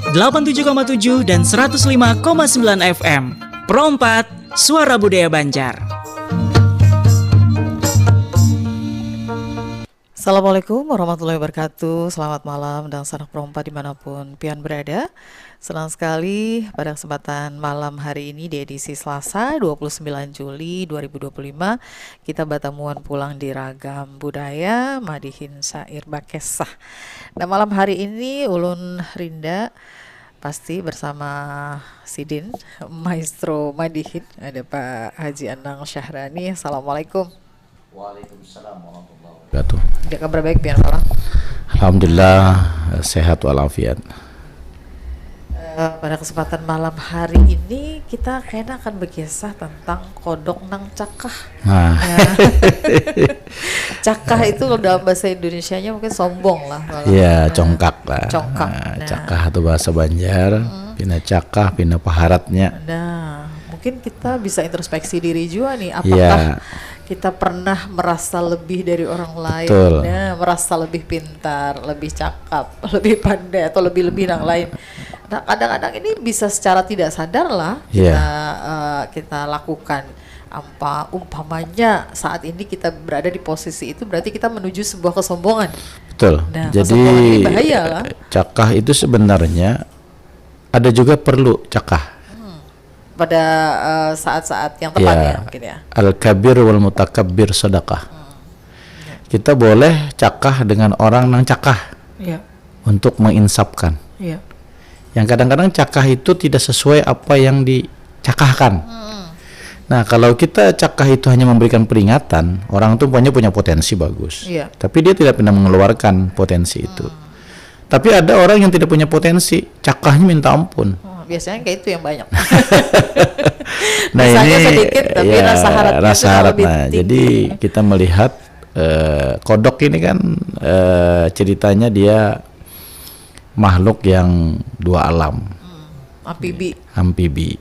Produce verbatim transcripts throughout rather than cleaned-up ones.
delapan tujuh koma tujuh dan seratus lima koma sembilan F M. Pro empat, Suara Budaya Banjar. Assalamualaikum warahmatullahi wabarakatuh. Selamat malam dan sanak perompa dimanapun pian berada. Senang sekali pada kesempatan malam hari ini di edisi Selasa dua puluh sembilan Juli dua ribu dua puluh lima, kita batamuan pulang di Ragam Budaya, madihin syair bakisah. Nah, malam hari ini ulun Rinda pasti bersama sidin, maestro madihin, ada Pak Haji Anang Syahrani. Assalamualaikum. Waalaikumsalam warahmatullahi wabarakatuh. Ada kabar baik pian orang? Alhamdulillah, sehat walafiat. Eh, pada kesempatan malam hari ini kita kayaknya akan berkisah tentang kodok nang cakah. Nah. Ya. Cakah itu kalau dalam bahasa Indonesianya mungkin sombong lah, kalau, ya, nah, congkak lah. Congkak. Nah, nah, cakah itu bahasa Banjar, hmm, pina cakah, pina paharatnya. Nah, mungkin kita bisa introspeksi diri juga nih, apakah, ya, kita pernah merasa lebih dari orang lain, betul, nah, merasa lebih pintar, lebih cakap, lebih pandai, atau lebih-lebih nang lain. Nah, kadang-kadang ini bisa secara tidak sadar lah kita, ya, eh, kita lakukan. Apa umpamanya saat ini kita berada di posisi itu, berarti kita menuju sebuah kesombongan. Betul. Nah, jadi, kesombongan ini bahaya lah. Cakah itu sebenarnya ada juga perlu cakah. Hmm. Pada, eh, saat-saat yang tepat, ya, ya, mungkin ya. Al-kabir wal mutakabbir sadaqah. Hmm. Ya. Kita boleh cakah dengan orang nang cakah, ya, untuk menginsapkan. Ya. Yang kadang-kadang cakah itu tidak sesuai apa yang dicakahkan. Hmm. Nah, kalau kita cakah itu hanya memberikan peringatan, orang tuh punya, punya potensi bagus. Iya. Tapi dia tidak pernah mengeluarkan potensi itu. Hmm. Tapi ada orang yang tidak punya potensi, cakahnya minta ampun. Oh, biasanya kayak itu yang banyak. Nah, bisanya ini sedikit, tapi, ya, rasa harapnya, rasa sudah harap, lebih, nah, tinggi. Jadi kita melihat, eh, kodok ini kan, eh, ceritanya dia makhluk yang dua alam. Hmm, amfibi. Amfibi.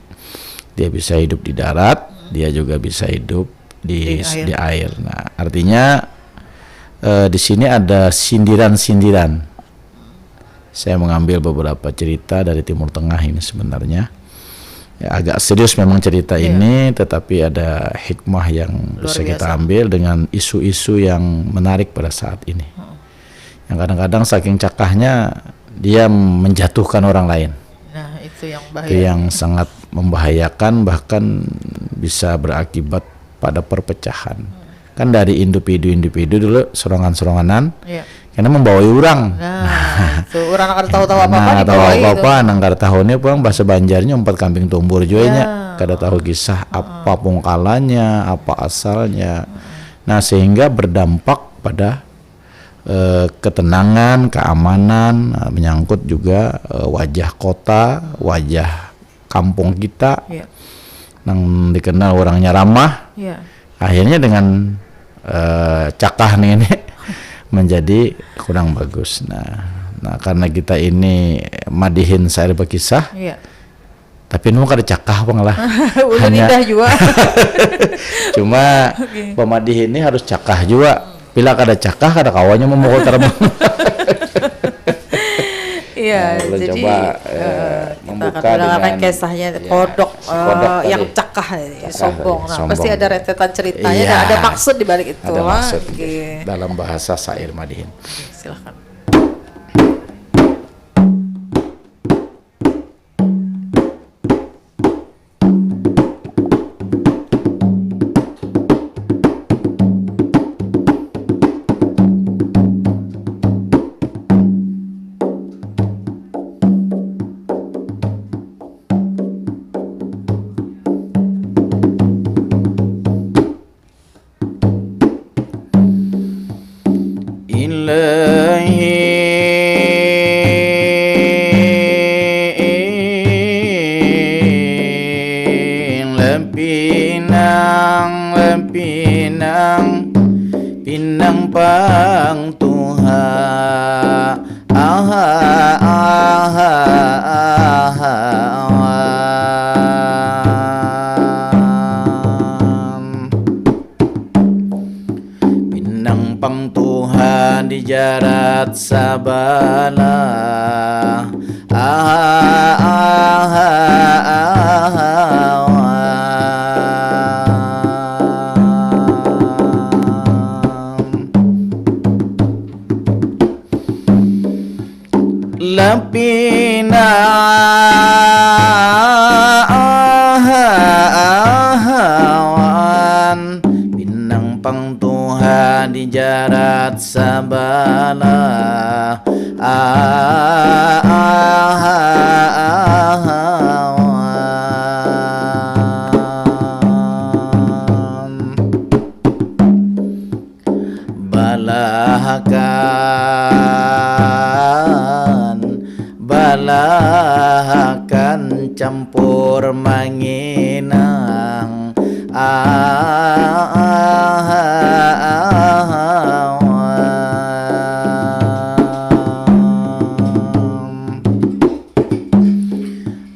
Dia bisa hidup di darat, hmm, dia juga bisa hidup di, di air. Di air. Nah, artinya, eh, di sini ada sindiran-sindiran. Saya mengambil beberapa cerita dari Timur Tengah ini sebenarnya. Ya, agak serius memang cerita, iya, ini, tetapi ada hikmah yang, luar biasa, bisa kita ambil dengan isu-isu yang menarik pada saat ini. Hmm. Yang kadang-kadang saking cakahnya dia menjatuhkan orang lain. Nah, itu yang bahaya. Itu yang sangat membahayakan, bahkan bisa berakibat pada perpecahan. Hmm. Kan dari individu-individu dulu, serongan-seronganan, iya, karena membawai orang. Nah, itu orang kada tahu-tahu apa-apa, nah, tahu dibawai itu. Apa-apa, nang kada tahu ni pulang bahasa Banjarnya umpat kambing tumbur jua nya. Ya. Kada tahu kisah, hmm, apa pungkalannya, apa asalnya. Hmm. Nah, sehingga berdampak pada, eh, ketenangan, keamanan, eh, menyangkut juga, eh, wajah kota, wajah kampung kita, iya, nang dikenal orangnya ramah. Iya. Akhirnya dengan, eh, cakah nih ini menjadi kurang bagus. Nah, nah, karena kita ini madihin syair bakisah, iya, tapi nu kada cakah pang lah. Ulun hanya indah jua. Cuma, oke, pemadih ini harus cakah jua. Bila kada cakah, kada kawanya memukul terbang. Iya, nah, ulun jadi, coba, eh, eh, kita membuka akan mendengarkan dengan kisahnya, ya, kodok, si kodok, eh, yang tadi, cakah, cakah sombong. Tadi, nah, sombong. Pasti ada rentetan ceritanya, iya, dan ada maksud di balik itu, ada lah, maksud, oke, dalam bahasa syair madihin. Oke, silakan. Ilahi, lapinang, lapinang, pinang pang tuha. Aha, aha, aha, aha. Pinang pang tuha dijarat sabalah. Aha, Lapina aha ahawan, pinang pang tuha dijarat sabalah aha ahawan. Balahakan, balahakan campur manginang. Ahawan.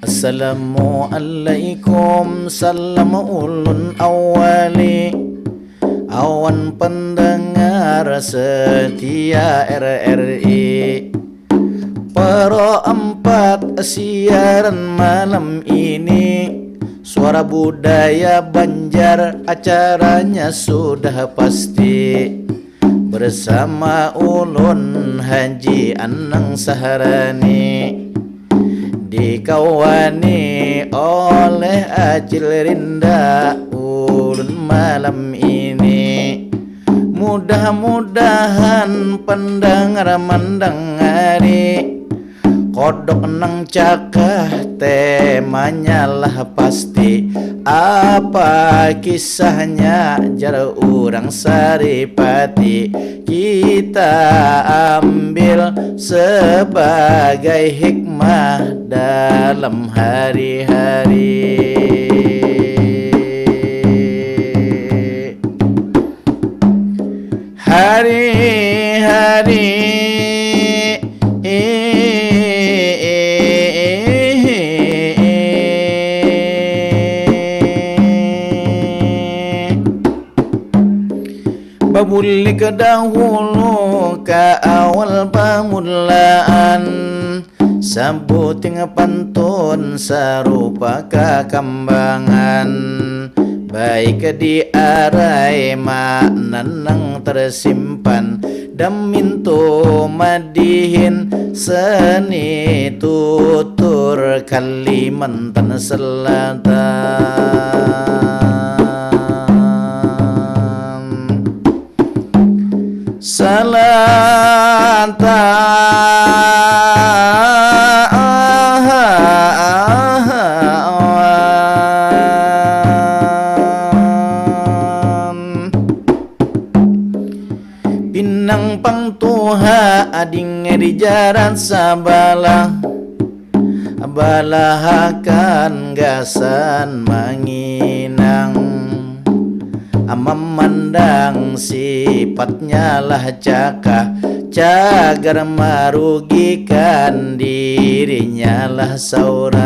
Assalamualaikum, salam ulun awali. Awan pendengar setia R R I. Pro empat siaran malam ini. Suara budaya Banjar acaranya sudah pasti. Bersama ulun Haji Anang Sahrani. Dikawani oleh Acil Rinda ulun malam ini. Mudah-mudahan pendengar mendengari kodok nang cakah, temanya lah pasti. Apa kisahnya, jar urang Saripati? Kita ambil sebagai hikmah dalam hari-hari. Hari-hari. Babulik dahulu ka awal pamulaan, sabuting pantun sarupa kakambangan, baik diarai makna nang tersimpan, damintu madihin seni tutur Kalimantan Selatan. Salata aha awan. Pinang pang tuha ading di jaran sabalah. Balahakan gasan manginang, mamandang sipatnya lah cakah, cagar marugikan dirinya lah saurang.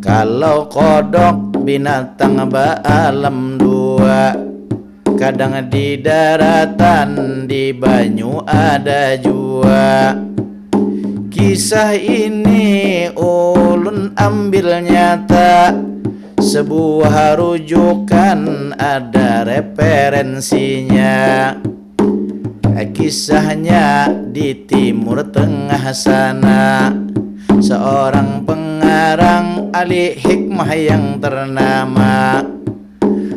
Kalau kodok binatang baalam dua, kadang di daratan, di banyu ada jua. Kisah ini ulun ambil nyata, sebuah rujukan ada referensinya. Kisahnya di Timur Tengah sana, seorang pengarang ahli hikmah yang ternama.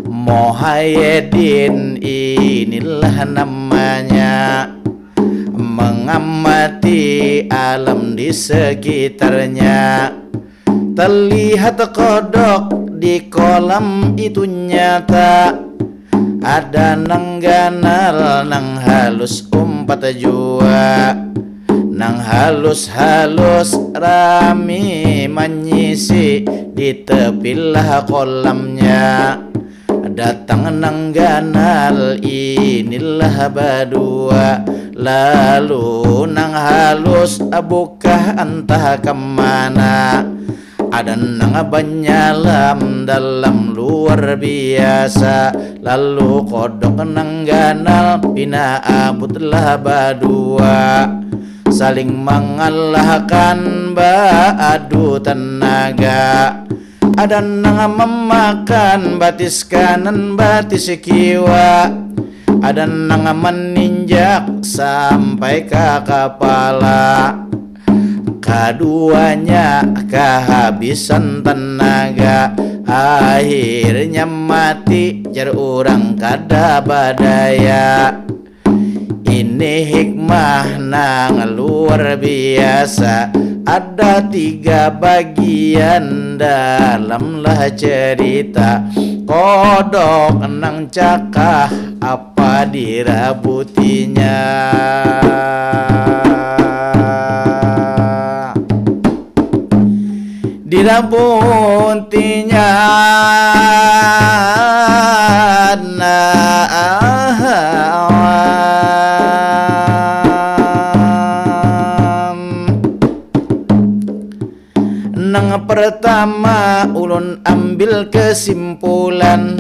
Muhayedin inilah namanya, mengamati alam di sekitarnya. Terlihat kodok di kolam itu nyata. Ada nang ganal, nang halus umpat jua. Nang halus-halus rami manyisi di tepilah kolamnya. Datang nang ganal inilah badua, lalu nang halus bukah antah kemana. Ada nang banyalam dalam luar biasa, lalu kodok nang ganal pina abut lah badua. Saling mangalahkan baadu tanaga. Ada nang memakan batis kanan batis kiwa, ada nang meninjak sampai ke kepala. Kaduanya kehabisan tenaga, akhirnya mati, jar urang kada badaya. Ini hikmah nang luar biasa, ada tiga bagian dalam lah cerita. Kodok nang cakah apa dirabutinya? Dirabutinya. Nah, nang pertama ulun ambil kesimpulan,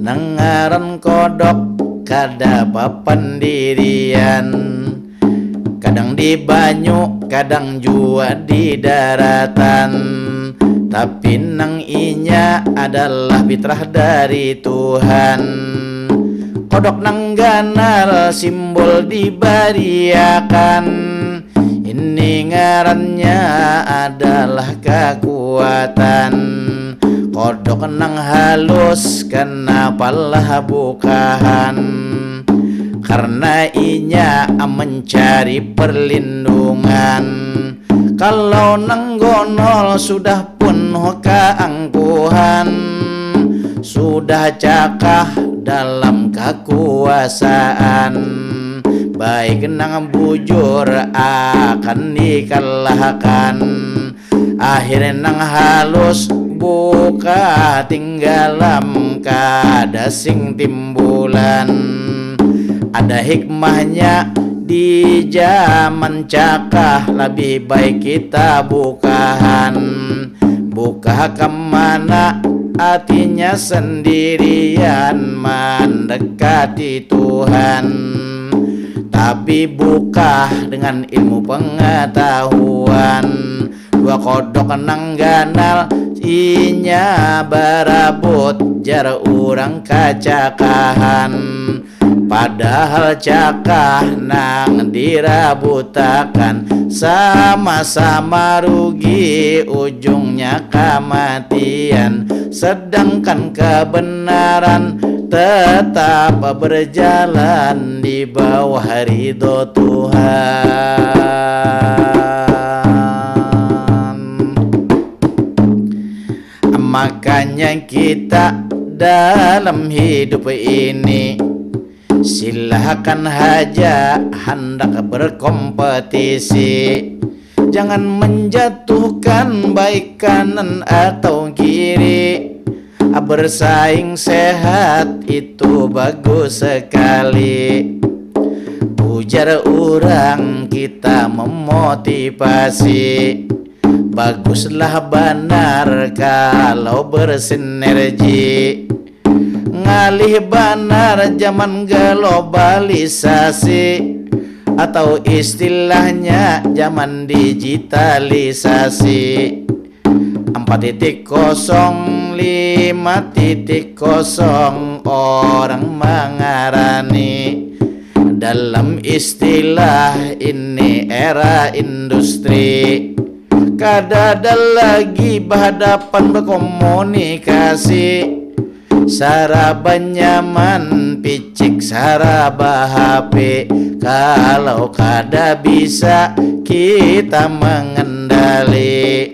nang ngaran kodok kada papandirian. Kadang di banyu, kadang jua di daratan. Tapi nang inya adalah fitrah dari Tuhan. Kodok nang ganal simbol dibariakan. Ini ngarannya adalah kekuatan. Kodok nang halus, kenapa lah bukahan? Karena inya mencari perlindungan. Kalau nang gonol sudah penuh keangkuhan, sudah cakah dalam kekuasaan, baik nang bujur akan dikalahkan. Akhir nang halus buka tinggalam kada sing timbulan. Ada hikmahnya di zaman cakah, lebih baik kita bukahan. Bukah kemana? Hatinya sendirian mendekati Tuhan. Tapi bukah dengan ilmu pengetahuan. Dua kodok nang ganal inya barabut, jar urang kacakahan. Padahal cakah nang dirabutakan sama-sama rugi, ujungnya kamatian. Sedangkan kebenaran tetap berjalan di bawah ridho Tuhan. Makanya kita dalam hidup ini, silakan haja handak berkompetisi. Jangan menjatuhkan baik kanan atau kiri. Bersaing sehat itu bagus sekali. Ujar urang kita memotivasi. Baguslah banar kalau bersinergi. Ngalih banar zaman globalisasi, atau istilahnya zaman digitalisasi. Empat titik kosong, lima titik kosong orang mengarani. Dalam istilah ini era industri, kada ada lagi berhadapan berkomunikasi. Saraba nyaman picik saraba H P. Kalau kada bisa kita mengendali,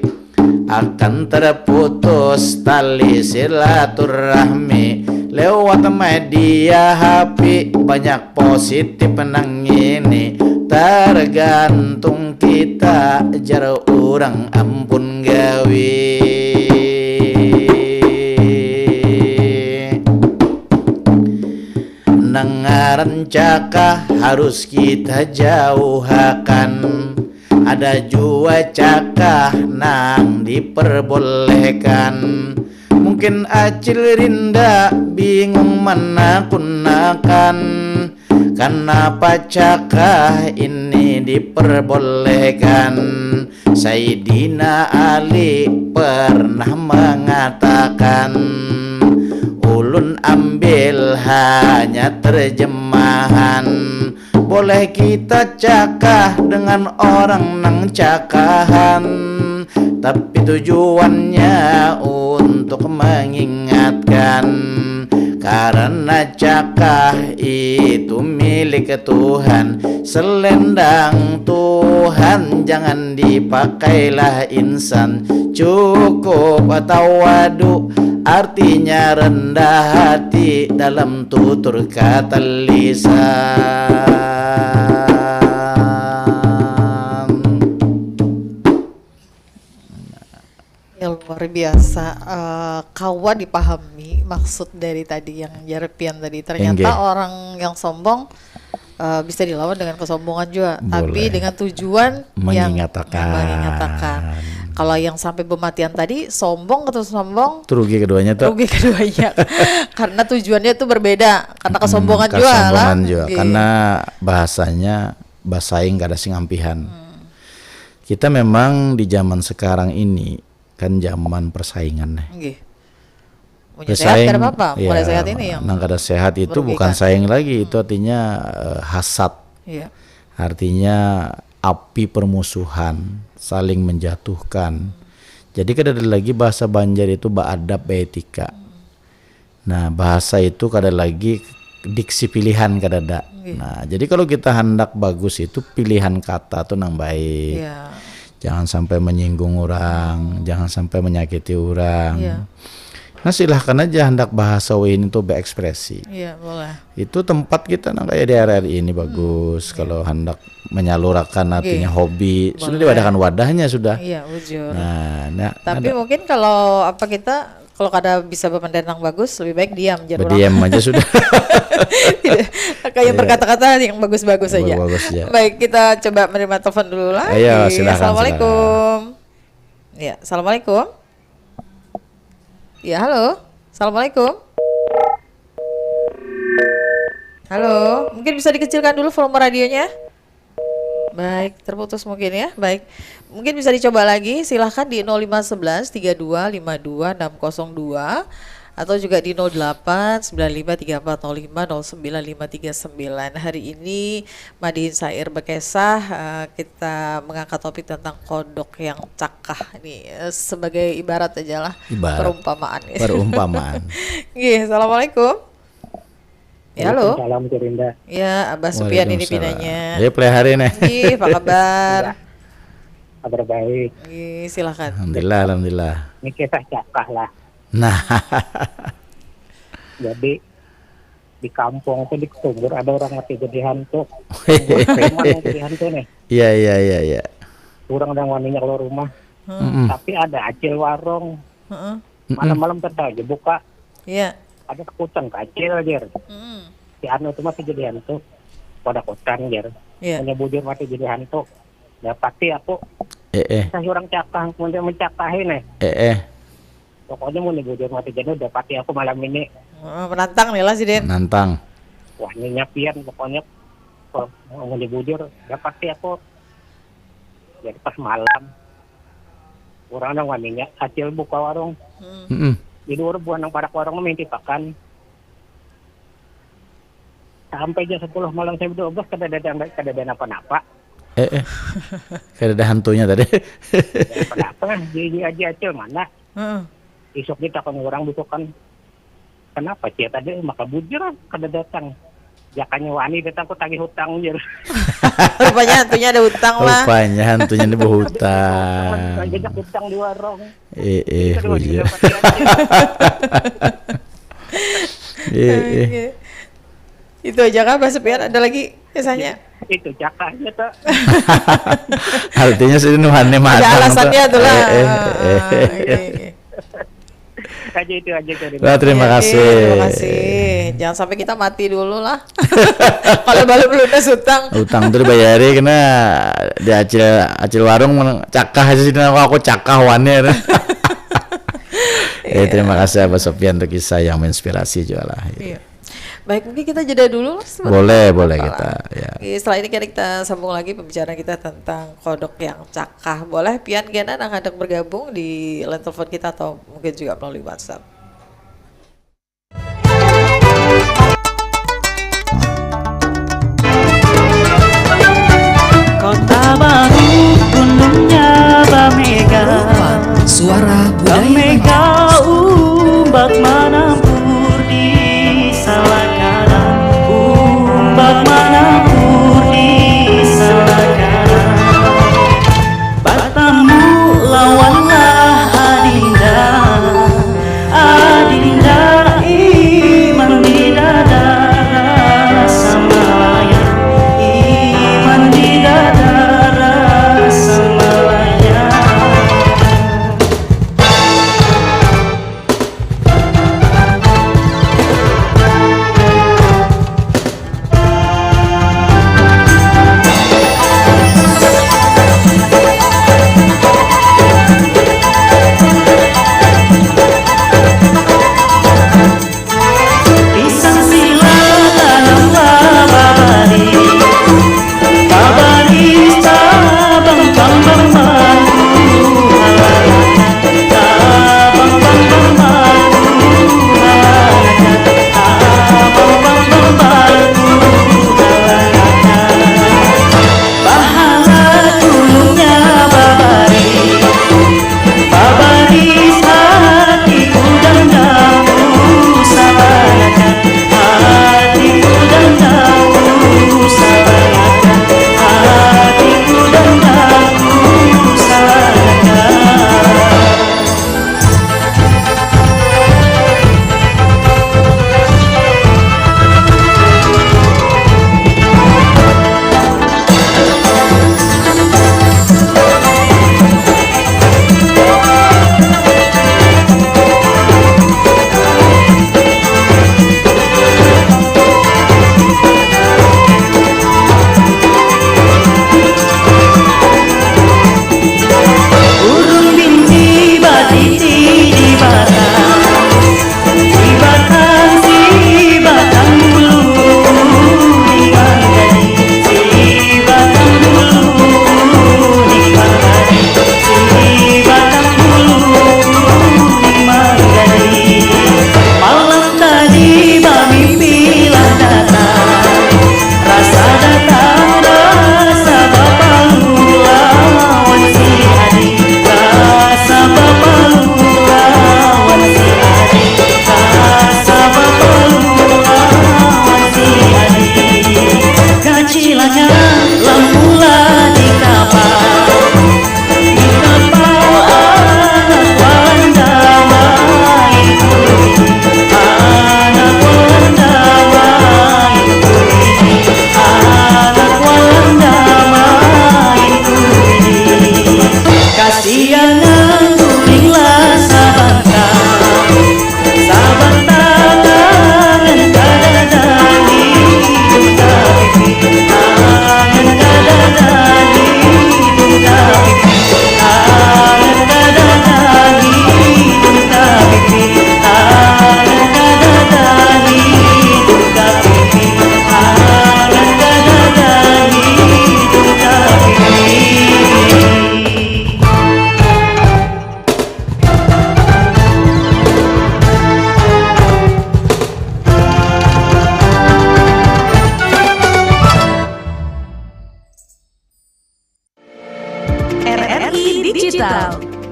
akan terputus tali silaturahmi. Lewat media H P banyak positif nang ini, tergantung kita, jar urang ampun gawi. Nang ngaran cakah harus kita jauhakan. Ada jua cakah nang diperbolehkan. Mungkin Acil Rinda bingung manakunakan. Kanapa cakah ini diperbolehkan? Saidina Ali pernah mengatakan, ulun ambil hanya terjemahan. Boleh kita cakah dengan orang nang cakahan, tapi tujuannya untuk mengingatkan, karena cakah itu milik Tuhan. Selendang Tuhan jangan dipakailah insan. Cukup tawadu, artinya rendah hati dalam tutur kata lisan. Ya, luar biasa. Eh, kawa dipahami maksud dari tadi yang jar pian tadi. Ternyata Inggih. Orang yang sombong eh, bisa dilawan dengan kesombongan juga, tapi Boleh. Dengan tujuan yang Mengingatakan. Mengingatakan. Kalau yang sampai bematian tadi, sombong atau sombong? Itu rugi keduanya tuh. Rugi keduanya. Karena tujuannya itu berbeda, karena kesombongan Hmm, juga lah. Kesombongan juga. Nggih. Karena bahasanya basaing kada sing ampihan. Hmm. Kita memang di zaman sekarang ini kan zaman persaingan nih. Nggih. Punya sehat kada apa-apa, ya, mulai sehat ini yang nang kada sehat itu merugikan. Bukan saing lagi, itu Hmm. artinya eh, hasad. Iya. Artinya api permusuhan, saling menjatuhkan. Jadi kada ada lagi bahasa Banjar itu beadab, beetika. Nah, bahasa itu kada lagi diksi pilihan, kada ada. Nggih. Nah, jadi kalau kita hendak bagus itu pilihan kata tuh nang baik. Iya. Jangan sampai menyinggung orang, jangan sampai menyakiti orang. Iya. Nah, silahkan aja hendak bahasa wahini tuh beekspresi. Iya, boleh. Itu tempat kita nang kayak di area ini bagus. Kalau hendak menyalurakan artinya Iya. Hobi, sudah Boleh. Diwadahkan wadahnya sudah. Iya, bujur. Nah, nah, Tapi ada mungkin kalau apa kita, kalau kada bisa bemandanang bagus, lebih baik diam jar orang. Berdiam aja sudah. Tidak, kayak Iya. Berkata-kata yang bagus-bagus aja. Bagus-bagus aja. Baik, kita coba menerima telepon dulu lah. Ayo, Di- silakan, Assalamualaikum. Ya, assalamualaikum. Ya, halo. Assalamualaikum. Halo, mungkin bisa dikecilkan dulu volume radionya. Baik, terputus mungkin ya. Baik. Mungkin bisa dicoba lagi. Silahkan di nol lima sebelas tiga dua lima dua enam kosong dua atau juga di nol delapan sembilan lima tiga empat nol lima nol sembilan lima tiga sembilan. Hari ini Madihin Syair Bekesah, eh, kita mengangkat topik tentang kodok yang cakah nih, eh, sebagai ibarat aja lah, Ibarat. Perumpamaan. Perumpamaan. Nggih, assalamualaikum. Ya, halo. Salam Kirinda. Ya, Abah Supian ini Waalaikumsalam. pinanya. Ya, pelihara nih. Nggih, apa kabar? Kabar baik. Nggih, silakan. Alhamdulillah, alhamdulillah. Ini kisah cakah lah. Nah. Jadi di kampung tuh di Ketumbur ada orang mati jadi hantu. Preman yang jadi hantu nih. Iya, iya, iya, iya. Orang yang waninya keluar rumah. Mm-mm. Tapi ada acil warung. Heeh. Mm-mm. Malam-malam tetap aja buka. Iya. Ada kekucang kacil aja. Mm. Si anu tuh mati jadi hantu. Pada kucang jar. Iya. Punya bujur mati jadi hantu. Dapati aku Eh, eh, saya orang cakah, kemudian mencakahi nih. eh, eh. Pokoknya mau bujur mati jadi dapati aku malam ini. Oh, menantang nih lah si Den. Nantang. Wah, ini nyapian pokoknya. Kalau mau bujur dapati aku. Jadi pas malam orang nang waninya acil buka warung. Hmm. Mm-mm. Jadi orang buah nang parak warung minti pakan. Sampai jam sepuluh malam saya dua belas kada ada, kada ada apa-apa. Eh, eh. Kada ada hantunya tadi. Kenapa? Jadi aja acil mana? Heeh. Isuk ditakoni orang besok kan. Kenapa cia tadi maka bujur kada datang? Jakanya wani datang ku tagih hutang jar. Rupanya hantunya ada hutang lah. Rupanya hantunya ini berhutang. Banyak hutang di warung. Eh, eh, Terus bujur. dapat acil. Eh, eh. Oke. Itu aja kah, Bah Supian? Ada lagi kisahnya? Itu cakahnya tuh. Artinya sih nuhannya Ada matang alasannya tuh lah. Eh, eh, Ah, eh. Oke, oke. Aja itu aja dari Wah, terima Oke, kasih. Terima kasih. Jangan sampai kita mati dulu lah. Kalau belum lunas hutang. Utang tuh dibayari kena di acil acil warung cakah aja sih, aku, aku cakah wani. Eh, terima kasih Abah Sofian untuk kisah yang menginspirasi juga lah. Iya. Baik, mungkin kita jeda dulu lah sebentar. Boleh, boleh kita, ya. Oke, setelah ini kita, kita sambung lagi pembicaraan kita tentang kodok yang cakah. Boleh pian kena nang hendak bergabung di line telepon kita atau mungkin juga melalui WhatsApp. Kota Baru gunungnya bamega. Suara budaya. Bamega umbak manampur di salakaran, umbak manampur di salakaran. Batamu lawanlah adinda. Adinda iman di dada rasa Malayan, iman di dada rasa Malayan.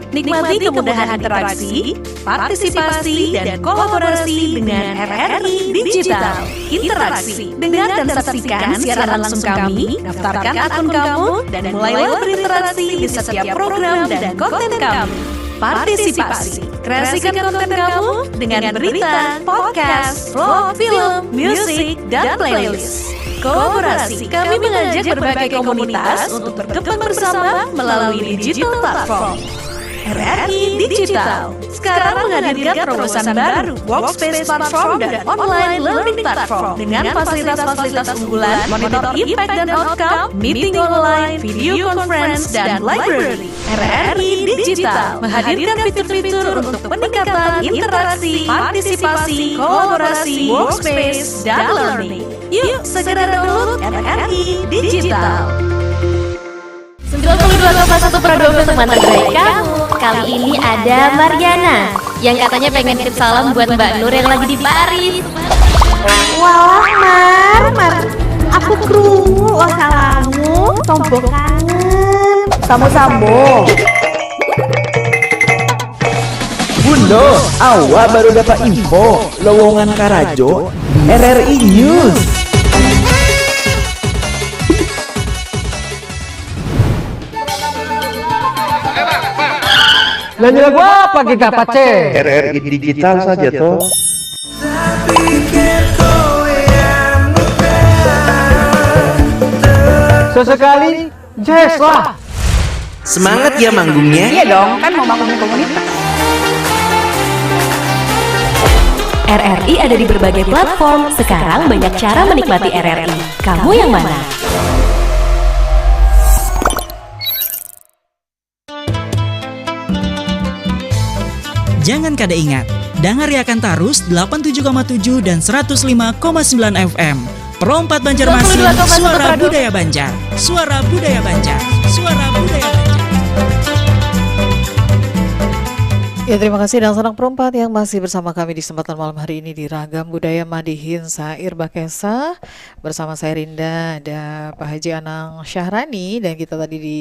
Nikmati kemudahan interaksi, partisipasi, dan kolaborasi dengan R R I Digital. Interaksi, dengar dan saksikan siaran langsung kami, daftarkan akun kamu, dan mulailah berinteraksi di setiap program dan konten kami. Partisipasi, kreasikan konten kamu dengan berita, podcast, vlog, film, musik, dan playlist. Kolaborasi, kami mengajak berbagai komunitas untuk berkembang bersama melalui digital platform. R R I Digital sekarang menghadirkan terobosan baru, Workspace Platform dan Online Learning Platform dengan fasilitas-fasilitas unggulan, monitor impact dan outcome, meeting online, video conference, dan library. R R I Digital menghadirkan fitur-fitur untuk peningkatan interaksi, partisipasi, kolaborasi, workspace, dan learning. Yuk, segera download R R I Digital. Sembilan puluh dua koma satu Pro dua untuk mantan baik kamu. Kali ini ada Mariana yang katanya pengen titip salam buat Mbak Nur yang lagi di Paris. Walah, Mar, Mar. Aku krungu wasalmu, tombo kangen. Sambo-sambo. Bundo, awak baru dapat info lowongan karajo di R R I News. Nyanyi lagu apa kita, Pace? R R I Digital saja, toh. Sesekali, jazz lah. Semangat ya manggungnya. Iya dong, kan mau manggung di komunitas. R R I ada di berbagai platform. Sekarang banyak cara menikmati R R I. Kamu yang mana? Jangan kada ingat, dangariakan tarus delapan tujuh koma tujuh dan seratus lima koma sembilan F M. Pro empat Banjarmasin, dua puluh dua koma satu suara Prado. Budaya Banjar. Suara budaya Banjar. Suara budaya Banjar. Ya, terima kasih dangsanak Pro empat yang masih bersama kami di kesempatan malam hari ini di Ragam Budaya Madihin Sair Bakesa. Bersama saya Rinda, ada Pak Haji Anang Syahrani, dan kita tadi di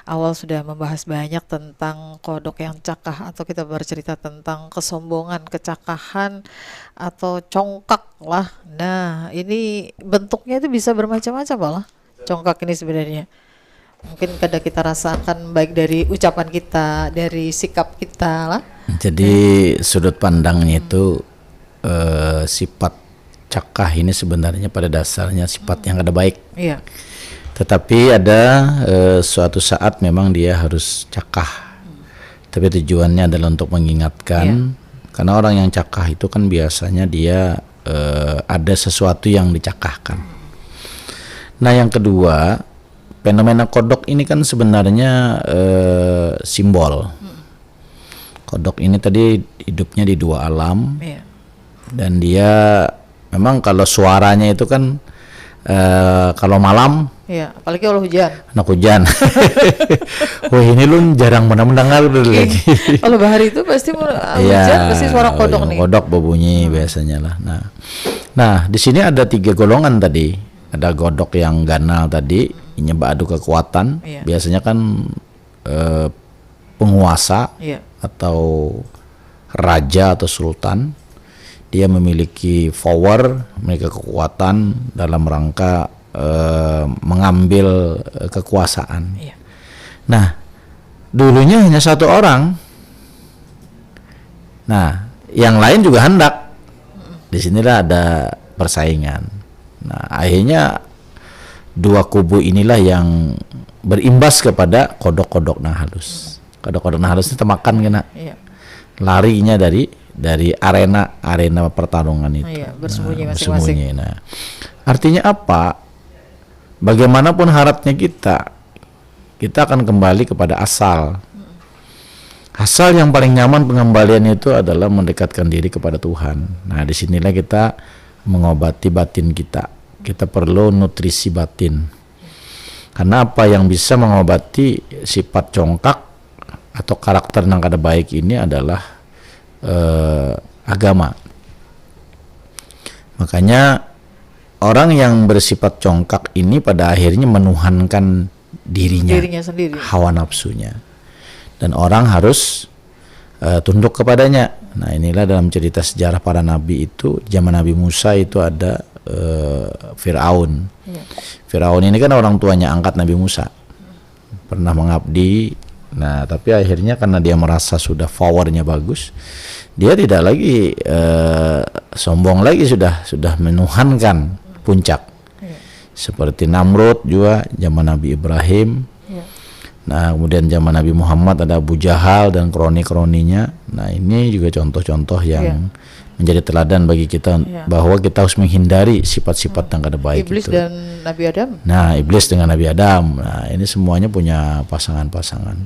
awal sudah membahas banyak tentang kodok yang cakah, atau kita bercerita tentang kesombongan, kecakahan, atau congkak lah. Nah, ini bentuknya itu bisa bermacam-macam lah. Congkak ini sebenarnya mungkin kada kita rasakan baik dari ucapan kita, dari sikap kita lah. Jadi sudut pandangnya itu, eh, sifat cakah ini sebenarnya pada dasarnya sifat yang kada baik. Iya. Tetapi ada, eh, suatu saat memang dia harus cakah. Tapi tujuannya adalah untuk mengingatkan. Iya. Karena orang yang cakah itu kan biasanya dia, eh, ada sesuatu yang dicakahkan. Nah, yang kedua, fenomena kodok ini kan sebenarnya, eh, simbol. Kodok ini tadi hidupnya di dua alam. Iya. Dan dia memang kalau suaranya itu kan, eh, kalau malam, iya, apalagi kalau hujan. Anak hujan. Wah, ini lun jarang mana mendengar tuh. Iya. Lagi. Kalau bahari itu pasti mun, ah, iya, hujan pasti suara kodok nih. Kodok berbunyi biasanya lah. Nah, nah, di sini ada tiga golongan tadi. Ada kodok yang ganal tadi, inya baadu kekuatan. Iya. Biasanya kan, eh, penguasa, iya, atau raja atau sultan, dia memiliki power, memiliki kekuatan dalam rangka, eh, mengambil, eh, kekuasaan. Iya. Nah, dulunya hanya satu orang. Nah, yang lain juga hendak. Di sinilah ada persaingan. Nah, akhirnya dua kubu inilah yang berimbas kepada kodok-kodok nang halus. Kodok-kodok nang halus ini temakan kena. Iya. Larinya dari, dari arena, arena pertarungan itu. Iya, bersembunyi. Nah, masing-masing. Bersembunyi. Nah, artinya apa? Bagaimanapun harapnya kita, kita akan kembali kepada asal. Asal yang paling nyaman pengembalian itu adalah mendekatkan diri kepada Tuhan. Nah, disinilah kita mengobati batin kita. Kita perlu nutrisi batin. Karena apa yang bisa mengobati sifat congkak atau karakter yang kada baik ini adalah, eh, agama. Makanya orang yang bersifat congkak ini pada akhirnya menuhankan dirinya, dirinya sendiri, hawa nafsunya. Dan orang harus, eh, tunduk kepadanya. Nah, inilah dalam cerita sejarah para nabi itu, zaman Nabi Musa itu ada, eh, Firaun. Iya. Firaun ini kan orang tuanya angkat Nabi Musa. Pernah mengabdi. Nah, tapi akhirnya karena dia merasa sudah powernya bagus, dia tidak lagi, eh, sombong lagi, sudah, sudah menuhankan puncak. Iya. Seperti Namrud juga zaman Nabi Ibrahim. Iya. Nah, kemudian zaman Nabi Muhammad ada Abu Jahal dan kroni-kroninya. Nah, ini juga contoh-contoh yang Iya. menjadi teladan bagi kita Iya. bahwa kita harus menghindari sifat-sifat yang kada baik Iblis itu. Dan Nabi Adam. Nah, iblis dengan Nabi Adam. Nah, ini semuanya punya pasangan-pasangan.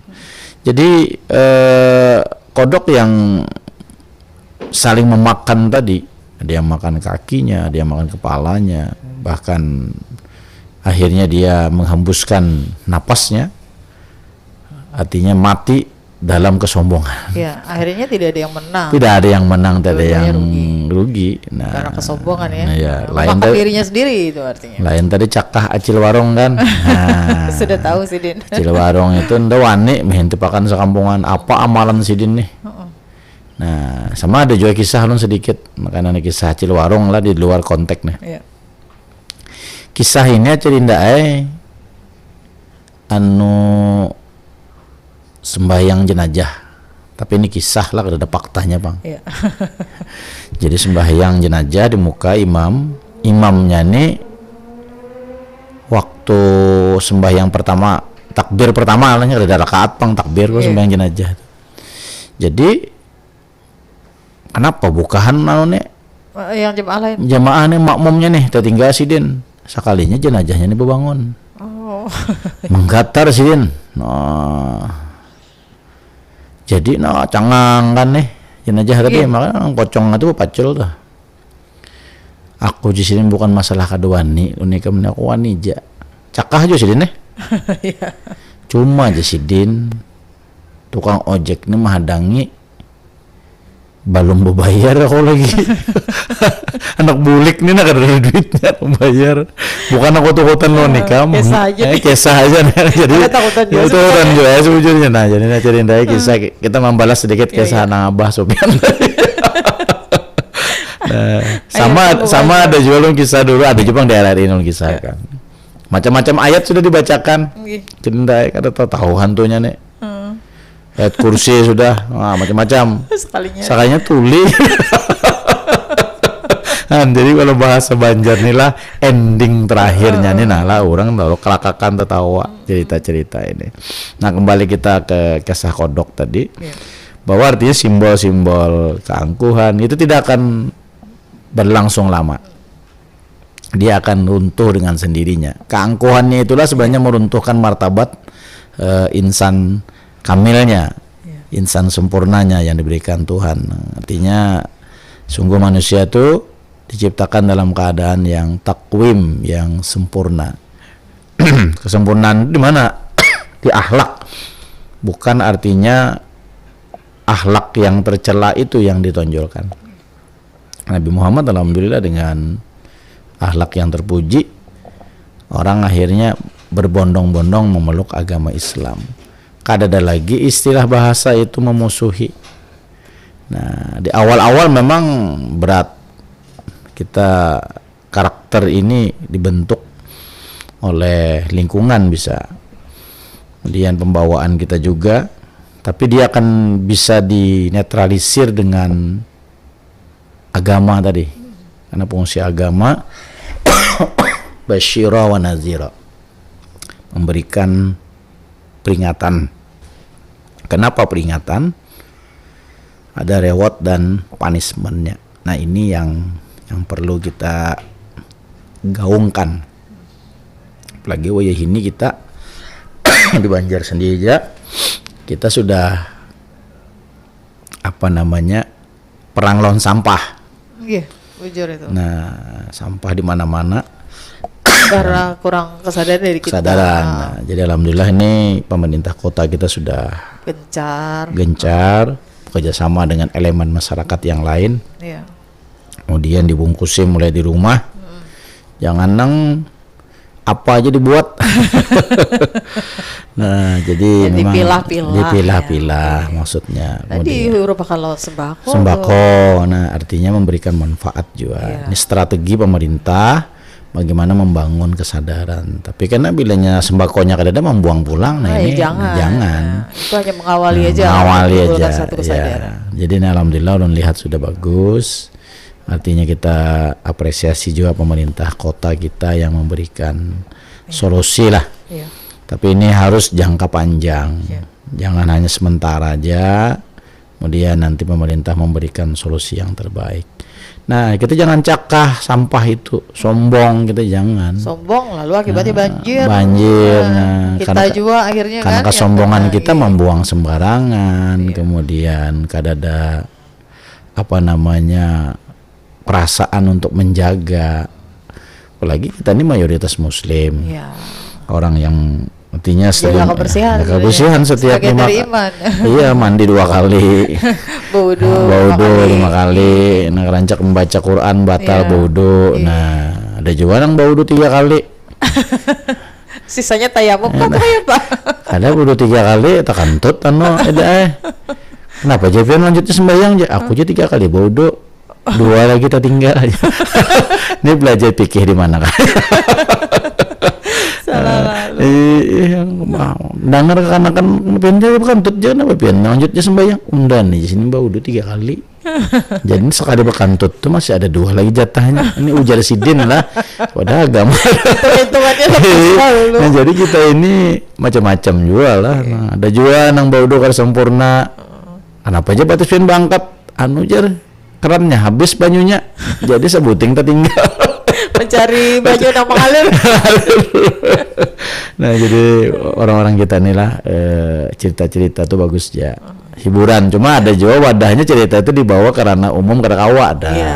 Jadi eh, kodok yang saling memakan tadi, ada yang makan kakinya, ada yang makan kepalanya, bahkan akhirnya dia menghembuskan napasnya, artinya mati dalam kesombongan. Ya, akhirnya tidak ada yang menang. Tidak ada yang menang, tidak ada Dua-duanya yang rugi. rugi. Nah, Karena kesombongan ya. Nah, ya, lain Memakan tadi, dirinya sendiri itu artinya. Lain tadi cakah acil warung kan. Nah, Sudah tahu sih, Din. Acil warung itu nda wani mengintip akan sekampungan apa amalan sidin nih. Nah, sama ada juga kisah alun sedikit, makanya ada kisah acil warung lah di luar konteks nih. Iya. Kisah ini aja Dinda ai, anu, sembahyang jenajah. Tapi ini kisah lah, kada ada faktanya, Bang. Iya. Jadi sembahyang jenajah di muka imam. Imamnya nih waktu sembahyang pertama, takbir pertama lah, kada ada rakaat pang, takbir, Iya. Sembahyang jenajah. Jadi kenapa bukahan anu nih, Eh, Yang jemaah lain. Jamaah nih, makmumnya nih tertinggal sidin. Sekalinya jenajahnya nih bebangun. Oh. Menggatar sidin. Nah. Jadi nah cangang kan nih jenajah tadi, Iya. Makanya nang kocong itu pacul tuh. Aku di sini bukan masalah kada wani, unik aku wani ja. Cakah aja sidin nih. Iya. Cuma aja sidin tukang ojek ini menghadangi, belum berbayar aku lagi. Anak bulik nih nak ada duitnya bayar. Bukan aku tukutan lo nikah. Kisah aja Eh, nih. Kisah aja nih. Jadi Ada takutan juga takutan sebenarnya. Juga sebujurnya. Nah, jadi nah cerita kisah kita membalas sedikit Iya, kisah iya. Nang Abah Sopian tadi. Nah, sama sambung sama aja. Ada juga lo kisah dulu, ada juga yang di R R I nol kisah Iya. Kan. Macam-macam ayat sudah dibacakan. Nggih. Cerita kada tahu hantunya nih. Hmm. Ayat kursi sudah, nah, macam-macam. Sekalinya. Sakanya tuli. Nah, jadi kalau bahasa Banjar nih lah ending terakhirnya nih nah lah orang lalu kelakakan tertawa cerita-cerita ini. Nah, kembali kita ke kisah kodok tadi, Iya. Bahwa artinya simbol-simbol keangkuhan itu tidak akan berlangsung lama. Dia akan runtuh dengan sendirinya. Keangkuhannya itulah sebenarnya meruntuhkan martabat eh, insan kamilnya, Iya. Insan sempurnanya yang diberikan Tuhan. Artinya sungguh manusia itu diciptakan dalam keadaan yang takwim, yang sempurna. Kesempurnaan di mana? Di akhlak. Bukan artinya akhlak yang tercela itu yang ditonjolkan. Nabi Muhammad alhamdulillah dengan akhlak yang terpuji, orang akhirnya berbondong-bondong memeluk agama Islam. Kada ada lagi istilah bahasa itu memusuhi. Nah, di awal-awal memang berat kita, karakter ini dibentuk oleh lingkungan bisa, kemudian pembawaan kita juga, tapi dia akan bisa dinetralisir dengan agama tadi. Karena fungsi agama basyira wa nazira, memberikan peringatan. Kenapa peringatan? Ada reward dan punishmentnya. Nah, ini yang yang perlu kita gaungkan. Apalagi wayah ini kita di Banjar sendiri aja kita sudah apa namanya perang lawan sampah. Iya, bujur itu. Nah, sampah di mana-mana. Karena kurang kesadaran dari kita. Kesadaran. Nah, jadi alhamdulillah ini pemerintah kota kita sudah Gencar. Gencar, bekerja sama dengan elemen masyarakat yang lain. Iya. Kemudian dibungkusin mulai di rumah. Jangan nang apa aja dibuat. Nah, jadi Jadi memang dipilah-pilah, dipilah-pilah ya. Maksudnya. Tadi Kemudian rupa kalau sembako. Sembako, nah artinya memberikan manfaat juga. Iya. Ini strategi pemerintah bagaimana membangun kesadaran. Tapi karena bilanya sembakonya kada ada membuang pulang, nah Ah, ya ini jangan. jangan. Nah, itu hanya mengawali Nah, aja. mengawali Menimbulkan aja. Satu Ya. kesadaran. Jadi ini alhamdulillah ulun lihat sudah bagus. Artinya kita apresiasi juga pemerintah kota kita yang memberikan solusi lah. Iya. Tapi ini harus jangka panjang. Ya. Jangan hanya sementara aja. Kemudian nanti pemerintah memberikan solusi yang terbaik. Nah, kita jangan cakah sampah itu, sombong kita jangan. Sombong lalu akibatnya nah, banjir. Banjir. Nah, nah, kita karena, juga akhirnya karena kan kesombongan kita iya. Membuang sembarangan, iya. Kemudian kada ada apa namanya perasaan untuk menjaga. Apalagi kita ini mayoritas muslim. Iya. Orang yang artinya sering jaga kebersihan, jaga kebersihan setiap lima kali. Iya, mandi dua kali. Baudu lima kali. Nah, rancak membaca Quran batal iya. Baudu. Iya. Nah, ada juga yang baudu tiga kali. Sisanya tayamum apa ya, Pak? Ada baudu tiga kali takantut anu ada eh. Kenapa aja pian lanjutnya sembahyang aja? Aku aja tiga kali baudu. Dua lagi tertinggal aja. Ini belajar pikir di mana kan? Salah lalu. Iya, mau dengar kekanakan pian jadi bakantut aja kenapa pian lanjutnya sembahyang? Unda nih sini baudu tiga kali. Jadi sekali bakantut tuh masih ada dua lagi jatahnya. Ini ujar sidin lah. Padahal agama. Nah, jadi kita ini macam-macam juga lah. Nah, ada juga nang baudu kada sempurna. Kenapa aja batis pian bangkat? Anu jar kerannya habis banyunya. Jadi sebuting tertinggal. Mencari banyu nang mengalir. Nah, jadi orang-orang kita nih lah eh, cerita-cerita tuh bagus ya. Hiburan, cuma ada juga wadahnya cerita itu dibawa karena umum kada kawa ada. Iya.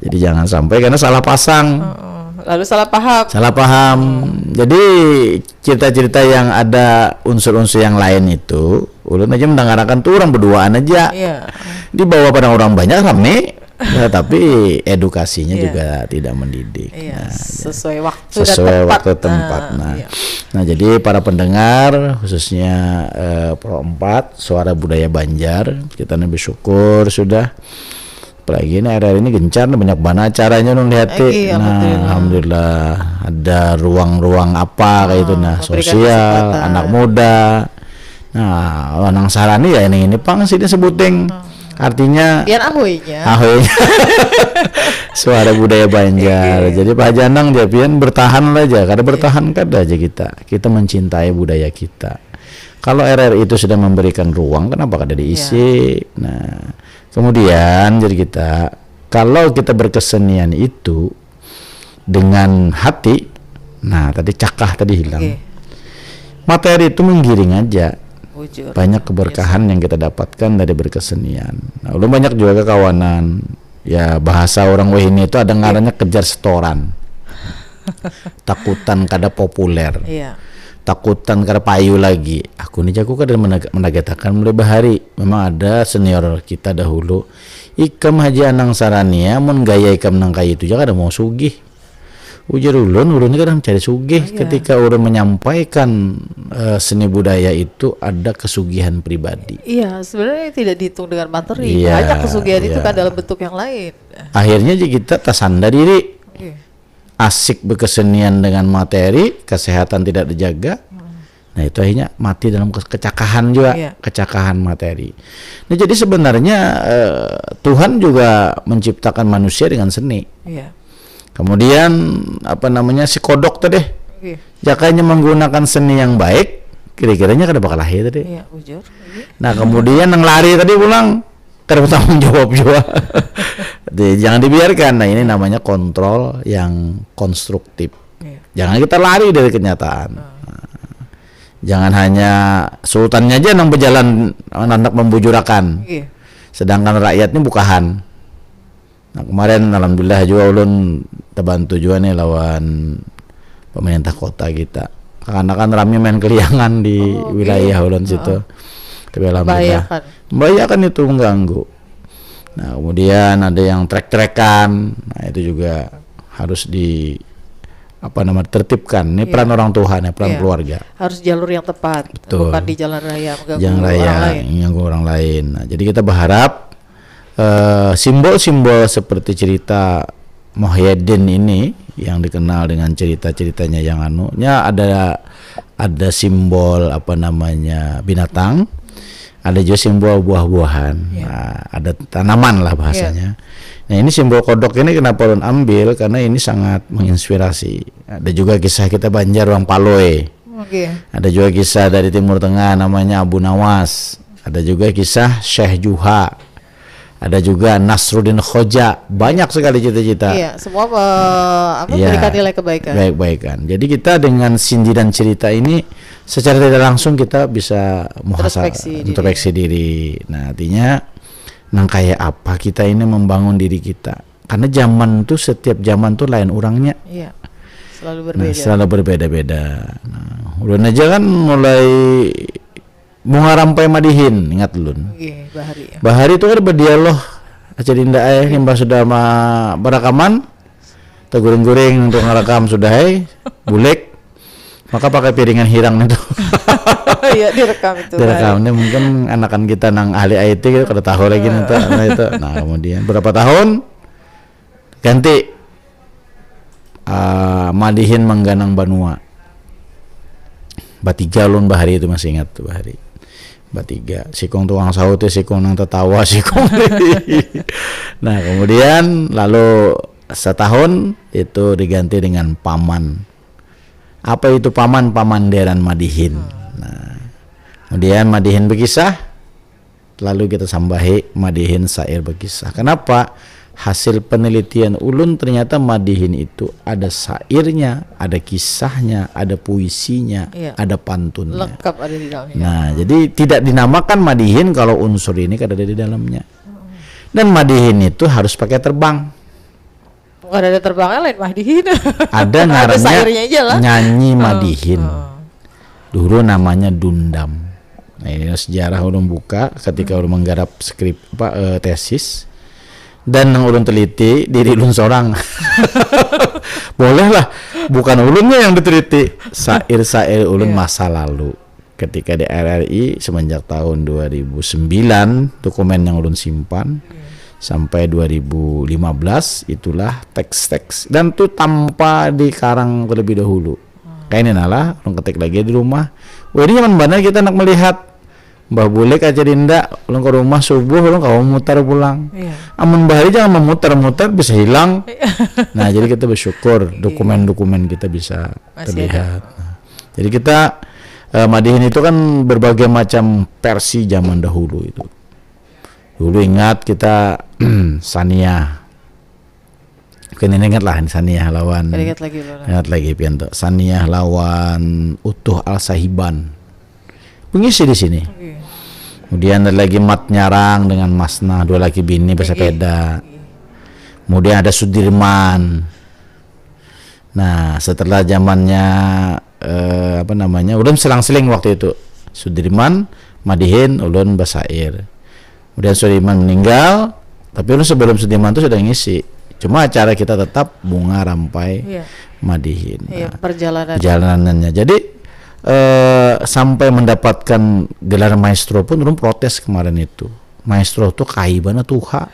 Jadi jangan sampai karena salah pasang. Oh, lalu salah paham. Salah paham. Hmm. Jadi cerita-cerita yang ada unsur-unsur yang lain itu, ulun aja mendengarakan tuh orang berduaan aja. Iya. Dibawa pada orang banyak rame. Ya, tapi edukasinya iya. Juga tidak mendidik. Iya, nah, sesuai waktu sesuai dan tempat. Waktu tempat. Nah, nah, iya. Nah, jadi para pendengar khususnya eh, Pro empat Suara Budaya Banjar, kita nih bersyukur sudah apalagi ini hari-hari ini gencar banyak banget acaranya nung lihat. Nah, alhamdulillah ada ruang-ruang apa kayak itu nah sosial anak muda. Nah, lanang sarani ya ini ini pang sih sebuting. Hmm. Artinya pian ahoynya. Ahoynya. Suara budaya Banjar. Iya. Jadi Pak Janang ya pian bertahan aja, kada bertahan kada aja kita. Kita mencintai budaya kita. Kalau R R I itu sudah memberikan ruang, kenapa kada diisi? Iya. Nah, kemudian jadi kita kalau kita berkesenian itu dengan hati, nah tadi cakah tadi hilang. Okay. Materi itu menggiring aja. Bujur. Banyak keberkahan yes. Yang kita dapatkan dari berkesenian. Nah, ulun banyak juga kekawanan. Ya bahasa orang wahini itu ada ngarannya kejar setoran. Takutan kada populer. Iya. Takutan kada payu lagi. Aku nih jago kada menagatakan mulai bahari. Memang ada senior kita dahulu. Ikam haja anang sarania, mun gaya ikam nang kaya itu ja kada mau sugih. Ujar ulun, ulun ni kadang cari sugih oh, iya. Ketika ulun menyampaikan uh, seni budaya itu ada kesugihan pribadi. Iya, sebenarnya tidak dihitung dengan materi, iya, banyak kesugihan iya. Itu kan dalam bentuk yang lain. Akhirnya kita tersandar diri. Iya. Asik berkesenian dengan materi, kesehatan tidak dijaga. Hmm. Nah, itu akhirnya mati dalam kecakahan juga, yeah. Kecakahan materi. Nah, jadi sebenarnya eh, Tuhan juga menciptakan manusia dengan seni. Yeah. Kemudian apa namanya si kodok tadi, yeah. Jakanya menggunakan seni yang baik, kira-kiranya kada bakal lahir tadi. Yeah, bujur. Nah, kemudian yang lari tadi pulang kada bertanggung jawab juga. Jadi, jangan dibiarkan. Nah, ini namanya kontrol yang konstruktif. Iya. Jangan kita lari dari kenyataan. Hmm. Jangan hanya sultannya aja yang berjalan anak membujurakan. Iya. Sedangkan rakyatnya bukahan. Nah, kemarin alhamdulillah juga ulun terbantu juga nih lawan pemerintah kota kita. Karena kan rame main keliangan di oh, okay. Wilayah ulun situ. Uh-uh. Tapi alhamdulillah. Membahayakan. Membahayakan itu mengganggu. Nah, kemudian ada yang trek-trekan. Nah, itu juga harus di apa nama tertibkan. Ini yeah. Peran orang tua, nih, peran yeah. Keluarga. Harus jalur yang tepat, betul. Bukan di jalan raya mengganggu jalan raya, orang lain. Mengganggu orang lain. Nah, jadi kita berharap uh, simbol-simbol seperti cerita Muhyiddin ini yang dikenal dengan cerita-ceritanya yang anunya ada ada simbol apa namanya binatang, ada juga simbol buah-buahan, yeah. Nah, ada tanaman lah bahasanya. Yeah. Nah ini simbol kodok ini kenapa ulun ambil karena ini sangat menginspirasi. Ada juga kisah kita Banjar orang Palui. Oke. Ada juga kisah dari Timur Tengah namanya Abu Nawas. Ada juga kisah Syekh Juha. Ada juga Nasruddin Khoja. Banyak sekali cerita-cerita. Iya, semua me- apa Iya. Memberikan nilai kebaikan. Baik-baikan. Jadi kita dengan sindiran cerita ini secara tidak langsung kita bisa muhasabah, Introspeksi diri. Introspeksi diri. Nah, artinya nang kayak apa kita ini membangun diri kita. Karena zaman tuh, setiap zaman tuh lain orangnya. Iya. Selalu Nah, berbeda. Selalu berbeda-beda. Nah, ulun aja kan mulai mau ngarampai madihin, ingat ulun. Oke, bahari ya. Bahari itu kan berdialog aja dinda eh, limbah sudah ma- berakaman, teguring-guring untuk ngerekam sudah eh, bulek, maka pakai piringan hirang itu. Iya, direkam itu. Direkam ini mungkin anakan kita nang ahli I T gitu, kada tahu lagi nanti nah, itu. Nah, kemudian berapa tahun ganti ah, madihin mengganang banua. Batiga ulun bahari itu masih ingat tuh bahari. Batiga, sikung tukang sahut ya, sikung nang tetawa, sikung. Nah, kemudian lalu setahun itu diganti dengan paman. Apa itu paman? Pamanderan madihin. Nah, kemudian madihin berkisah, lalu kita sambahi madihin syair berkisah. Kenapa? Hasil penelitian ulun ternyata madihin itu ada syairnya, ada kisahnya, ada puisinya, Iya. Ada pantunnya. Lengkap ada di dalamnya. Nah, jadi tidak dinamakan madihin kalau unsur ini kada ada di dalamnya. Dan madihin itu harus pakai terbang. Bukan ada terbangnya lain madihin. Ada ngarannya Syairnya aja lah. Nyanyi Madihin. Dulu namanya Dundam. Nah, ini sejarah ulun buka ketika ulun menggarap skrip apa eh, tesis dan yang ulun teliti diri ulun seorang. Bolehlah, bukan ulunnya yang diteliti, syair-syair ulun Iya. Masa lalu. Ketika di R R I semenjak tahun dua ribu sembilan, dokumen yang ulun simpan sampai dua ribu lima belas itulah teks-teks dan tuh tanpa dikarang terlebih dahulu. Kayak ini nalah, ulun ketik lagi di rumah. Wah, ini nyaman banget kita nak melihat Mbah Bulek aja dinda, ulun ke rumah subuh, ulun kawa mutar pulang. Iya. Amun bahari jangan memutar-mutar, bisa hilang. Nah, jadi kita bersyukur dokumen-dokumen kita bisa Masih terlihat. Nah, jadi kita eh, madihin itu kan berbagai macam versi zaman dahulu itu. Dulu ingat kita Sania. Mungkin ini ingat lah Sania lawan Kada ingat lagi ulun. Ingat lagi pian tuh. Sania lawan Utuh Al Sahiban. Pengisi di sini. Oke. Kemudian ada lagi Mat Nyarang dengan Masna, dua laki bini bersepeda. Kemudian ada Sudirman. Nah, setelah zamannya eh, apa namanya? Ulun selang-seling waktu itu. Sudirman, madihin, ulun basair. Kemudian Sudirman meninggal, tapi ulun sebelum Sudirman itu sudah ngisi. Cuma acara kita tetap Bunga Rampai Iya. Madihin. Iya, Nah, perjalanan. Perjalanannya. Jadi eh, sampai mendapatkan gelar maestro pun ulun protes kemarin itu. Maestro tuh kai bana tuha.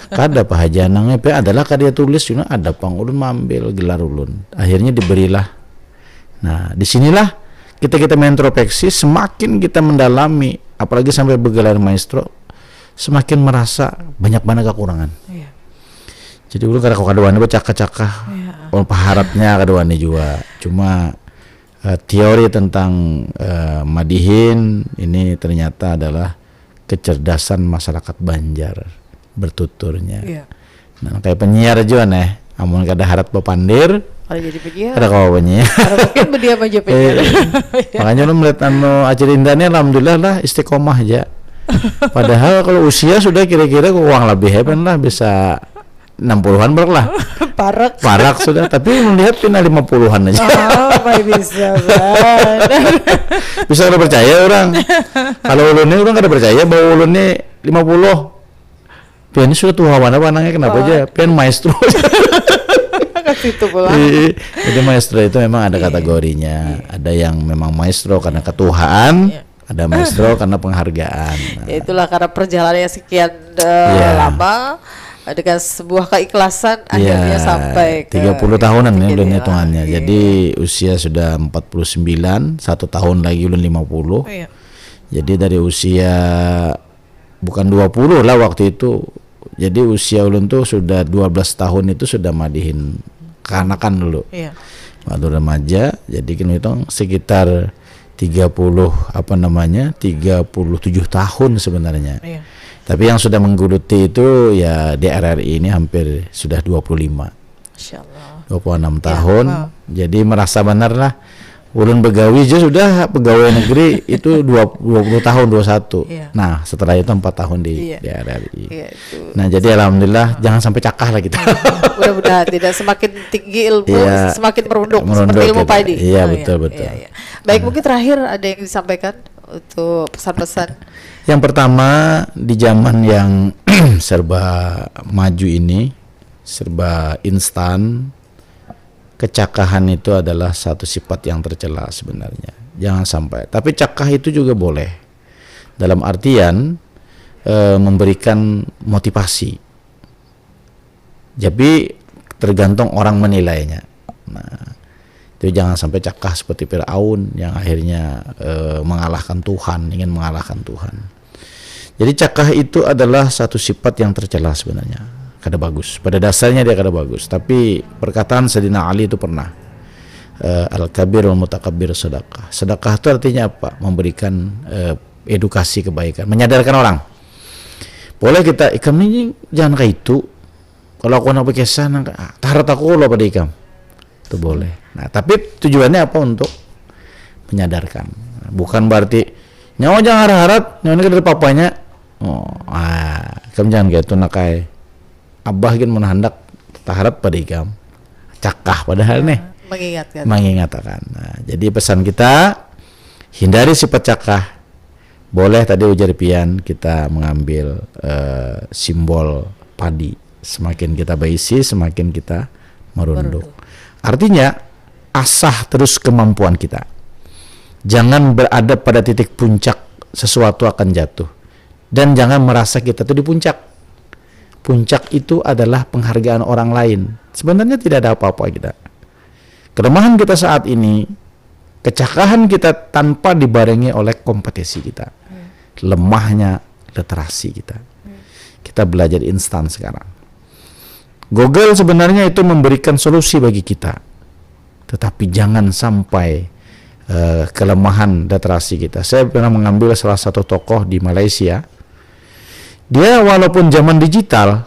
Kada pahajanangnya pe adalah kada tulis, cuma ada pang ulun mambil gelar ulun. Akhirnya diberilah. Nah, disinilah kita kita mengintrospeksi, semakin kita mendalami, apalagi sampai bergelar maestro, semakin merasa banyak banget kekurangan. Iya. Jadi ulun kada kada wani bercakah-cakah. Iya. Ulun paharatnya kada wani juga. Cuma eh, teori tentang eh, madihin ini ternyata adalah kecerdasan masyarakat Banjar bertuturnya. Iya. Nah, kayak penyiar juga nih, amun kada harat bapandir, Kalau jadi penyiar, kada kawa penyiar. Kalau mungkin berdiam aja penyiar. Eh, makanya lu melihat anu Acil Indah nih alhamdulillah lah istiqomah aja. Padahal kalau usia sudah kira-kira kurang lebih hebat lah bisa enam puluhan berarti lah. Parak. Parak sudah, tapi melihat pina lima puluhan aja. Oh, my bisa banget. Bisa kada percaya orang. Kalau ulun ini orang kada percaya bahwa ulun ini lima puluh. Pian ini sudah tua mana panangnya kenapa Wah. Aja? Pian maestro. Ke situ pulang. Iya, jadi maestro itu memang ada Iya. Kategorinya. Ada yang memang maestro karena ketuaan, Iya. Ada maestro karena penghargaan. Nah, Ya itulah karena perjalanannya sekian eh, Iya. lama eh, dengan sebuah keikhlasan akhirnya iya, sampai ke tiga puluh tahunan ya titik ulun inilah. Hitungannya. Iya. Jadi usia sudah empat puluh sembilan, satu tahun lagi ulun lima puluh. Iya. Jadi dari usia bukan dua puluh lah waktu itu. Jadi usia ulun tuh sudah dua belas tahun itu sudah madihin kanakan dulu. Iya. Waktu remaja, jadi kena hitung sekitar tiga puluh, apa namanya, tiga puluh tujuh tahun sebenarnya. Iya. Tapi yang sudah menggeluti itu ya di R R I ini hampir sudah dua puluh lima, Masya Allah. dua puluh enam Ya, tahun. wow. Jadi merasa benar lah. Ulun begawi aja sudah pegawai negeri itu dua, dua puluh tahun, dua satu. Iya. Nah, setelah itu empat tahun di, Iya. di R R I. Iya, itu. Nah, jadi alhamdulillah jangan sampai cakah lah kita. Mudah-mudahan tidak, semakin tinggi ilmu, Iya. semakin merunduk, Merunduk seperti ilmu gitu. padi. Iya, Oh, betul, iya, betul. Iya, iya. Baik, mungkin terakhir ada yang disampaikan untuk pesan-pesan. Yang pertama, di zaman yang serba maju ini, serba instan, kecakahan itu adalah satu sifat yang tercela sebenarnya. Jangan sampai. Tapi cakah itu juga boleh. Dalam artian eh, memberikan motivasi. Tapi tergantung orang menilainya. Nah, itu jangan sampai cakah seperti Firaun yang akhirnya eh, mengalahkan Tuhan, ingin mengalahkan Tuhan. Jadi cakah itu adalah satu sifat yang tercela sebenarnya. Kada bagus. Pada dasarnya dia kada bagus. Tapi perkataan Sayyidina Ali itu pernah eh, al-kabir wal mutakabbir sedekah. Sedekah itu artinya apa? Memberikan eh, edukasi kebaikan, menyadarkan orang. Boleh kita, ikam ini jangan kayak itu. Kalau aku anak bekesa nang ah, taharat aku lo pada ikam. Itu boleh. Nah, tapi tujuannya apa? Untuk menyadarkan. Bukan berarti nyawa jangan harap-harap, nyawa ini dari papanya. Oh, ah, kamu jangan kayak itu nak ai. Abah gin mun handak taharat pada ikam. Cakah padahal nih. Mengingatkan. Mengingatkan. Nah, jadi pesan kita, hindari sifat cakah. Boleh tadi ujar pian kita mengambil eh, simbol padi. Semakin kita berisi, semakin kita merunduk. Merunduk. Artinya, asah terus kemampuan kita. Jangan berada pada titik puncak, sesuatu akan jatuh. Dan jangan merasa kita tuh di puncak. Puncak itu adalah penghargaan orang lain. Sebenarnya tidak ada apa-apa kita. Kelemahan kita saat ini, kecakahan kita tanpa dibarengi oleh kompetisi kita. Lemahnya literasi kita. Kita belajar instan sekarang. Google sebenarnya itu memberikan solusi bagi kita. Tetapi jangan sampai eh, kelemahan literasi kita. Saya pernah mengambil salah satu tokoh di Malaysia. Dia walaupun zaman digital,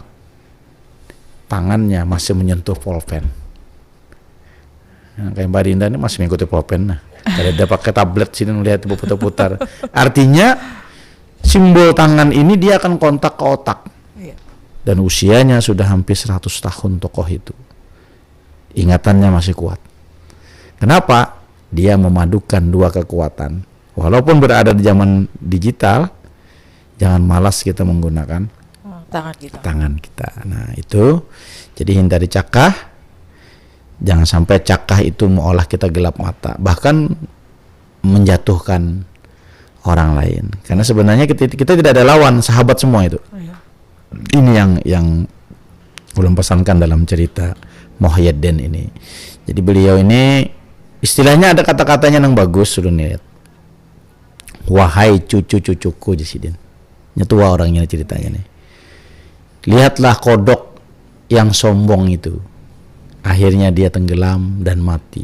tangannya masih menyentuh pulpen. Nah, kayak Mbak Rinda ini masih mengikuti pulpen nah. Kada ada pakai tablet sini melihat berputar-putar. Artinya simbol tangan ini dia akan kontak ke otak. Iya. Dan usianya sudah hampir seratus tahun tokoh itu. Ingatannya masih kuat. Kenapa? Dia memadukan dua kekuatan. Walaupun berada di zaman digital, jangan malas kita menggunakan Oh, tangan kita. tangan kita. Nah, itu jadi hindari cakah. Jangan sampai cakah itu mengolah kita gelap mata, bahkan menjatuhkan orang lain. Karena sebenarnya kita, kita tidak ada lawan, sahabat semua itu. Iya. Ini yang yang ulun pesankan dalam cerita Muhyiddin ini. Jadi beliau ini istilahnya ada kata-katanya yang bagus ulun lihat. Wahai cucu-cucuku, jar sidin. Nya tua orangnya ceritanya nih. Lihatlah kodok yang sombong itu. Akhirnya dia tenggelam dan mati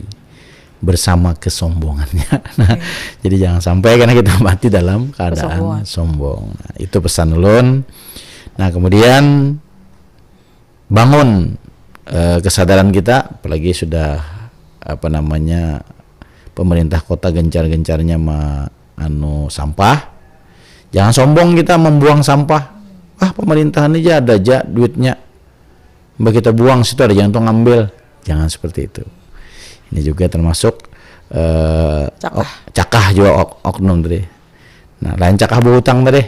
bersama kesombongannya. Nah, jadi jangan sampai karena kita mati dalam keadaan Kesombongan. Sombong. Nah, itu pesan ulun. Nah, kemudian bangun eh, kesadaran kita, apalagi sudah apa namanya pemerintah kota gencar-gencarnya ma- anu sampah. Jangan sombong kita membuang sampah. Ah, pemerintahan aja ada aja duitnya. Mbak kita buang situ ada jangan tuh ngambil. Jangan seperti itu. Ini juga termasuk eh, Cakah. ok- cakah juga ok- oknum tadi. Nah, lain cakah berhutang tadi.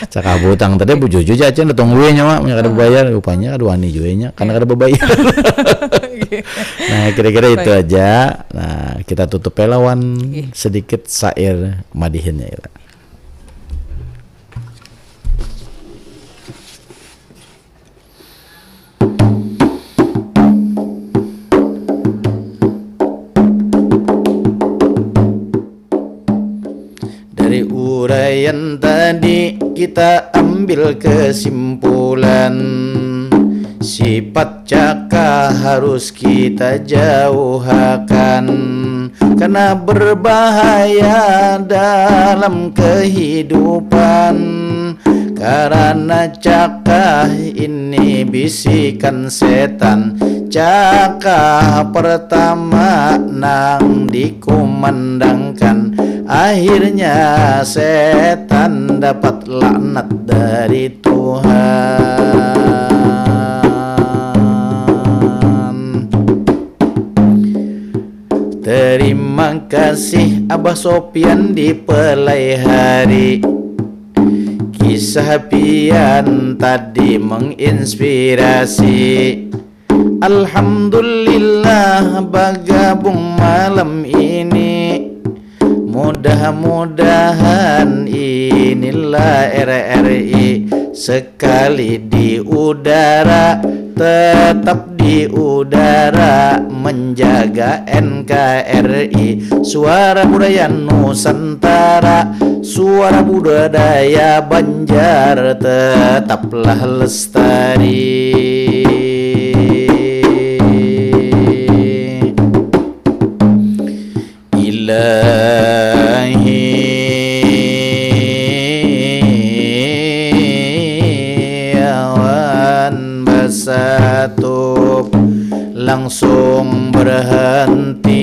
Cakah berhutang tadi bujur juga aja udah tungguin nyawa punya kada bayar rupanya kada wani juga nya karena kada berbayar. Nah, kira-kira itu aja. Nah, kita tutup ya lawan Iya. sedikit syair madihinnya ya. Dari uraian tadi kita ambil kesimpulan Sifat cakah harus kita jauhakan, karena berbahaya dalam kehidupan. Karena cakah ini bisikan setan, cakah pertama nang dikumandangkan. Akhirnya setan dapat laknat dari Tuhan. Terima kasih Abah Sopian di pelai hari. Kisah pian tadi menginspirasi. Alhamdulillah bagabung malam ini. Mudah-mudahan inilah R R I sekali di udara, tetap di udara menjaga N K R I, suara budaya Nusantara, suara budaya Banjar tetaplah lestari. Ilahi awan basatup langsung berhenti.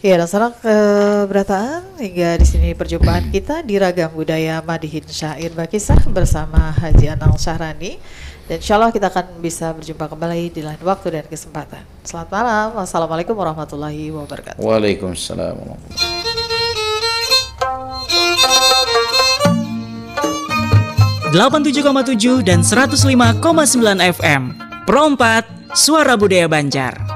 Ya, dasar keberataan hingga di sini perjumpaan kita di Ragam Budaya Madihin Syair Bakisah bersama Haji Anang Syahrani. Dan insya Allah kita akan bisa berjumpa kembali di lain waktu dan kesempatan. Selamat malam. Wassalamualaikum warahmatullahi wabarakatuh. Waalaikumsalam warahmatullahi delapan tujuh koma tujuh dan seratus lima koma sembilan F M. Pro empat, Suara Budaya Banjar.